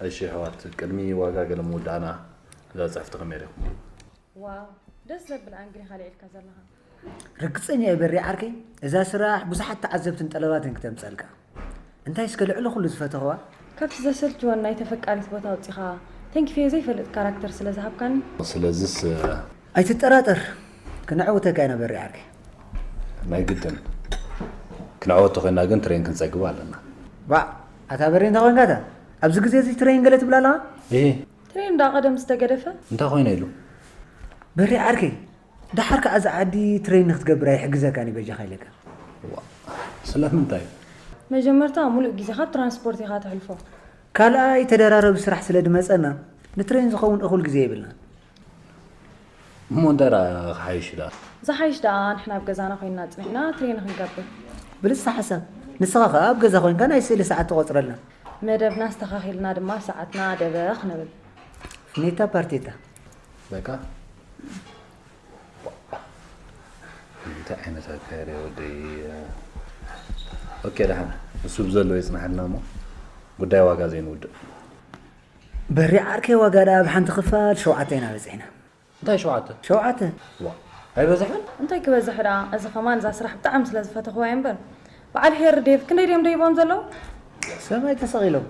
እሺ ኣሕዋት፣ ቅድሚ ዋጋ ገለ ምውዳእና እዛ ጽሕፍቲ ከመይ ርኢኹም? ዋው፣ ደስ ዘብል ኣንግል ኢኻ ልዒልካ ዘለኻ። ርግጸኛ እየ በሪ ዓርከይ፣ እዛ ስራሕ ብዙሓት ተዓዘብትን ጠለባትን ክተምጸልካ። እንታይ እስከ ልዕሊ ኩሉ ዝፈተኽዋ? ካብቲ ዘሰልችወን ናይ ተፈቃሪት ቦታ ኣውጺኻ፣ ተንኪፈዮ ዘይፈልጥ ካራክተር ስለ ዝሃብካኒ። ስለዚስ ኣይትጠራጠር፣ ክነዕውተካ ኢና በሪ ዓርከይ። ናይ ግድን። ክንዕወት ተኾይና ግን ትሬን ክንጸግብ ኣለና። ባዕ፣ ኣታ በሪ እንታይ ኮንካ እታ? ኣብዚ ግዜ እዚ ትሬን ገለ ትብላ ኣለኻ? እሂ፣ ትሬን ዳ ቀደም ዝተገደፈ? እንታይ ኮይነ ኢሉ? በሪ ዓርከይ፣ ደሓር ከኣ እዛ ዓዲ ትሬን ንክትገብር ኣይሕግዘካን እዩ በጃኻ ኢለካ። ዋ፣ ስለምንታይ? መጀመርታ ሙሉእ ግዜኻ ኣብ ትራንስፖርት ኢኻ ተሕልፎ። ካልኣይ ተደራረቢ ስራሕ ስለ ድመጸና ንትሬን ዝኸውን እኹል ግዜ የብልና። እሞ እንታይ ደኣ ክሓይሽ ደኣ? ዝሓይሽ ደኣ ንሕና ኣብ ገዛና ኮይንና ጽኒሕና ትሬን ክንገብር። ብልጽቲ ሓሳብ። ንስኻ ከኣ ኣብ ገዛ ኮይንካ ናይ ስእሊ ሰዓት ትቖጽረልና። መደብና ኣስተኻኺልና ድማ ኣብ ሰዓትና ደበኽ ንብል። ፍኔታ ፓርቴታ። በቃ። እንታይ ዓይነት ኣካየደ ወደይ? ኦኬ፣ ደሓን። እሱ ብዘለዎ ይጽናሓልና እሞ ጉዳይ ዋጋ ዘይንውድእ። በሪ ዓርከይ ዋጋ ደኣ ኣብ ሓንቲ ክፋል ሸውዓተ ኢና በጺሕና። እንታይ ሸውዓተ? ሸውዓተ። ዋ፣ ኣይበዝሕን? እንታይ ክበዝሕ ደኣ፣ እዚ ከማን እዛ ስራሕ ብጣዕሚ ስለ ዝፈተኽዋ እየ እምበር። በዓል ሄሪ ዴቭ ክንደይ ድዮም ደይቦም ዘለዉ? ሰማይ ተሰቒሎም።